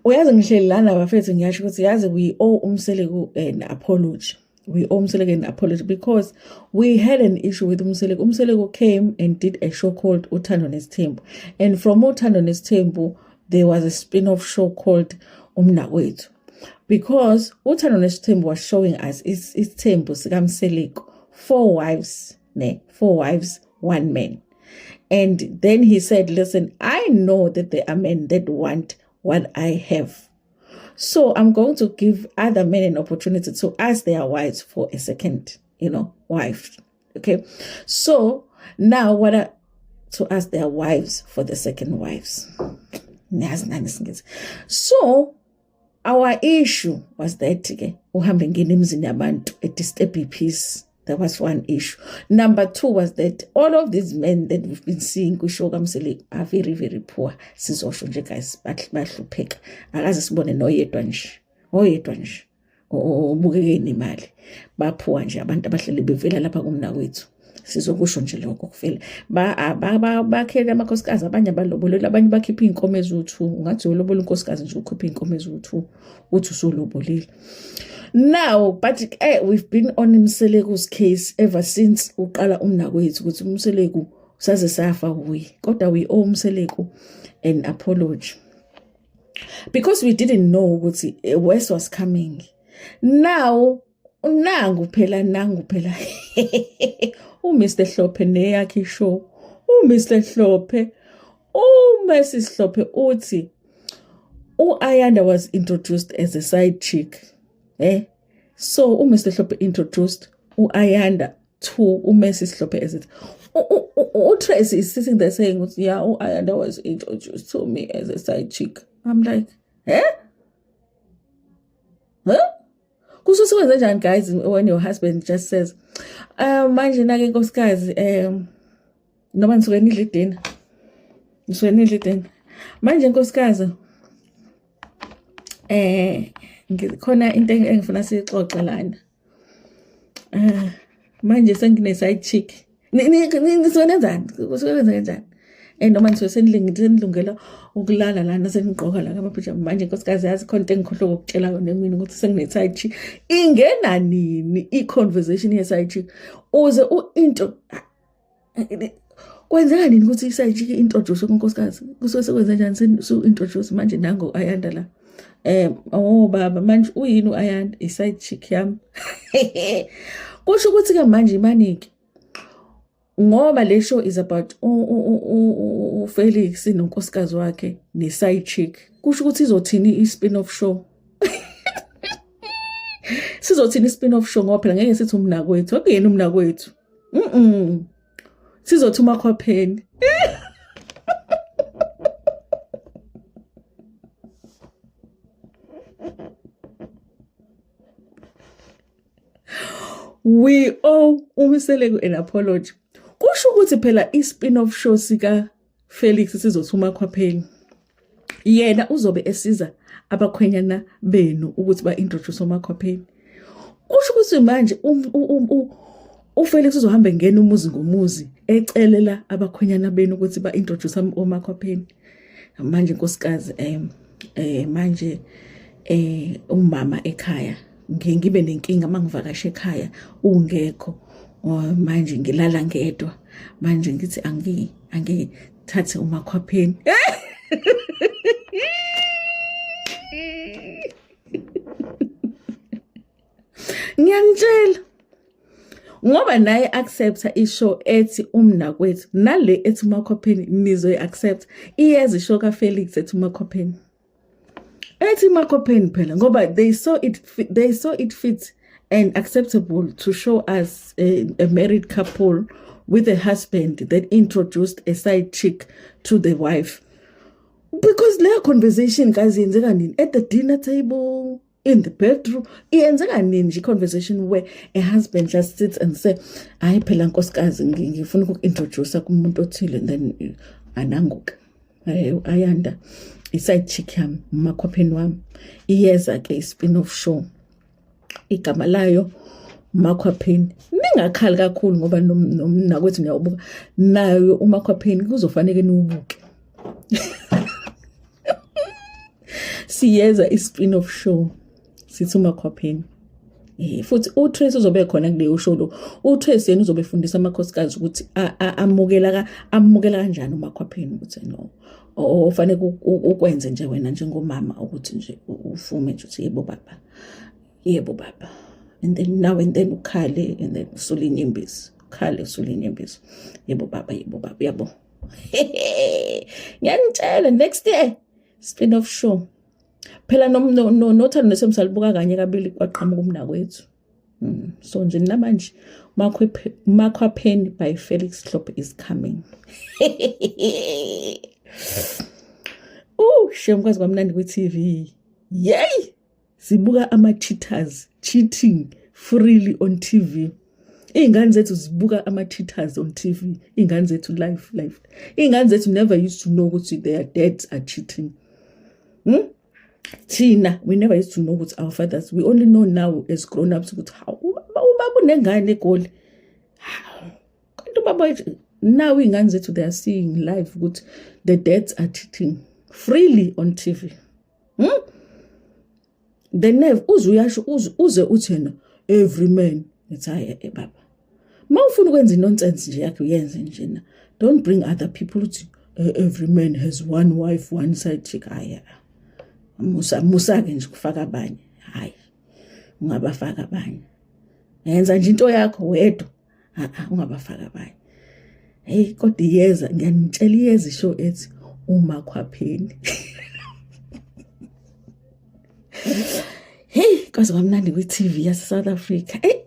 Uyazi ngihleli lana bafethu ngiyasho ukuthi yazi we owe uMseleku an apology. We owe uMseleku an apology because we had an issue with uMseleku. UMseleku came and did a show called Uthando Nesithembu. And from Uthando Nesithembu, there was a spin-off show called Umnakwethu. Because Uthando Nesithembu was showing us isithembu sikaMseleku, four wives, ne, four wives, one man. And then he said, listen, I know that there are men that want what I have. So I'm going to give other men an opportunity to ask their wives for a second, wife. Okay. So now what I, to ask their wives for the second wives. So our issue was that ke uhambe ngena emzini yabantu edisturb peace. That was one issue. Number two was that all of these men that we've been seeing kwishow kaMseleku are very very poor. Sizosho nje guys, bahlupheka. Akaze sibone noyedwa nje. Oyedwa nje. Obukeke nemali. Baphuwa nje abantu abahleli bevela lapha kumnakwethu. Sizokusho nje lokho kuvela. Ba bakhele amakhosikazi abanye abalobolele abanye bakhipha iy'nkomo eziwu-2. Ungathi ulobola unkosikazi nje ukhipha iy'nkomo eziwu-2 uthi usulobolile. Now, but we've been on Mseleku's case ever since uqala umnakwethu ukuthi uMseleku saze safa kuye. Kodwa we owe uMseleku an apology. Because we didn't know ukuthi West was coming. Now, nangu phela nangu phela uMr Hlophe neyakhe show. uMr Hlophe, uMrs Hlophe uthi uAyanda was introduced as a side chick. Eh? So uMr Hlophe introduced uAyanda to uMrs Hlophe as it. uTracy is sitting there saying, yeah, uAyanda was introduced to me as a side chick. I'm like, eh? Huh? Kusuke kwenze njani guys when your husband just says, manje nake nkosikazi noma nisuke nidla idina. Nisuke nidla idina. Manje nkosikazi ngikhona into engifuna siyixoxe lana. Manje sengine side chick. Nisuke nenzani? Kusuke kwenze kanjani? Noma nisuke senilungela ukulala lana senigqoka la amapijama manje nkosikazi yazi khona into engikhohlwa ukukutshela yona emini ukuthi sengine side chick. Ingena nini i-conversation ye side chick? Uze into kwenzeka nini ukuthi i-side chick introduce kunkosikazi? Kusuke sekwenze njani su introduce manje nango Ayanda la? Oh baba manje uyini uAyanda? I-side chick yami. Kusho ukuthi ke manje imaniki ngoba le show is about uFelix nonkosikazi wakhe ne-side chick. Kusho ukuthi izothini i-spin-off show? Sizothini i-spin-off show ngoba phela ngeke sithi umnakwethu, akuyena umnakwethu. Sizothi umakhwapheni. We owe uMseleku an apology. Kusho ukuthi phela i-spin-off show sika Felix sizothi umakhwapheni. Yena uzobe esiza abakhwenyana benu ukuthi ba-introduce umakhwapheni. Kusho ukuthi manje uFelix uzohamba engena umuzi ngomuzi ecelela abakhwenyana benu ukuthi ba-introduce omakhwapheni. Manje nkosikazi manje umama ekhaya ngiye ngibe nenkinga mangivakashe ekhaya ungekho manje ngilala ngedwa manje ngithi angithathe umakhwapheni. Ngiyanitshela ngoba naye accepta ishow ethi umnakwethu nale ethi umakhwapheni nizoyi accept iyeza ishow kaFelix ethi umakhwapheni ethi umakhwapheni phela ngoba they saw it fit and acceptable to show us a married couple with a husband that introduced a side chick to the wife. Because leyo conversation guys yenzeka nini? At the dinner table, in the bedroom, iyenzeka nini nje conversation where a husband just sits and say, hayi phela nkosikazi ngifuna ukuintroduce kumuntu othile, and then ananguka Ayanda i-side chick yami, umakhwapheni wami. Iyeza ke i-spin-off show, igama layo umakhwapheni. Ningakhali kakhulu ngoba nomnakwethu niyawubuka nayo umakhwapheni, kuzofanele niwubuke. Siyeza i-spin off show sithi umakhwapheni. Futhi uTracy uzobe khona kuleyo show lo. UTracy yena uzobe efundisa amakhosikazi ukuthi amukela amukela kanjani umakhwapheni ukuthi no ofanele ukwenze nje wena njengomama ukuthi nje ufume nje uthi yebo baba. Yebo baba. And then now and then ukhale and then usule inyembezi. Ukhale usule inyembezi. Yebo baba, yebo baba, yabo. Ngiyanitshela next year spin off show. Phela nothando nesem salibuka kanye kabili kwaqhamuka umnakwethu. So nje namanje Makhwapheni by Felix Hlophe is coming. Shem kwazi kwamnandi kwi-TV. Yey! Sibuka ama-cheaters cheating freely on TV. Iy'ngane zethu zibuka ama-cheaters on TV. Iy'ngane zethu live live. Iy'ngane zethu never used to know ukuthi their dads are cheating. Thina we never used to know ukuthi our fathers, we only know now as grown-ups ukuthi hawu ubaba unengane eGoli. Kanti ubaba now iy'ngane zethu they are seeing live ukuthi the dads are cheating freely on TV. The nerve uze uyasho uze uthi yena every man ngithi hayi eh, baba uma ufuna ukwenza i-nonsense nje yakhe uyenze nje na don't bring other people uthi every man has one wife, one side chick. Hayi, musa musa ke nje kufaka abanye, hayi ungabafaka abanye, yenza nje into yakho wedwa, a ungabafaka abanye. Hey, kodwa iyeza, ngiyanitshela iyeza ishow ethi umakhwapheni. Hey, kwaze kwamnandi kwi-TV yase South Africa. Hey.